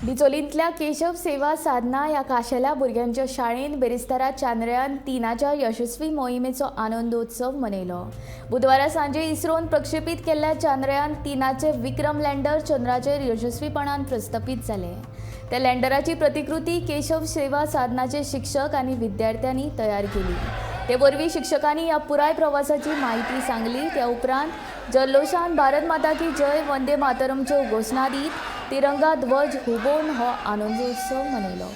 बिचोलींतल्या केशव सेवा साधना ह्या खाशेल्या भुरग्यांच्या शाळेंत बेरेस्तारा चांद्रयान 3च्या यशस्वी मोहिमेचो आनंदोत्सव मनयलो. बुधवारा सांजे इस्रोन प्रक्षेपीत केल्ल्या चांद्रयान 3चे विक्रम लँडर चंद्राचेर यशस्वीपणान प्रस्थापित जाले. त्या लँडराची प्रतिकृती केशव सेवा साधनाचे शिक्षक आनी विद्यार्थ्यांनी तयार केली. ते वरवीं शिक्षकांनी ह्या पुराय प्रवासाची म्हायती सांगली. त्या उपरांत जल्लोशान भारत माता की जय, वंदे मातरमच्यो घोशणा दीत तिरंगा ध्वज हुबोवन हो आनंदोत्सव मनयलो.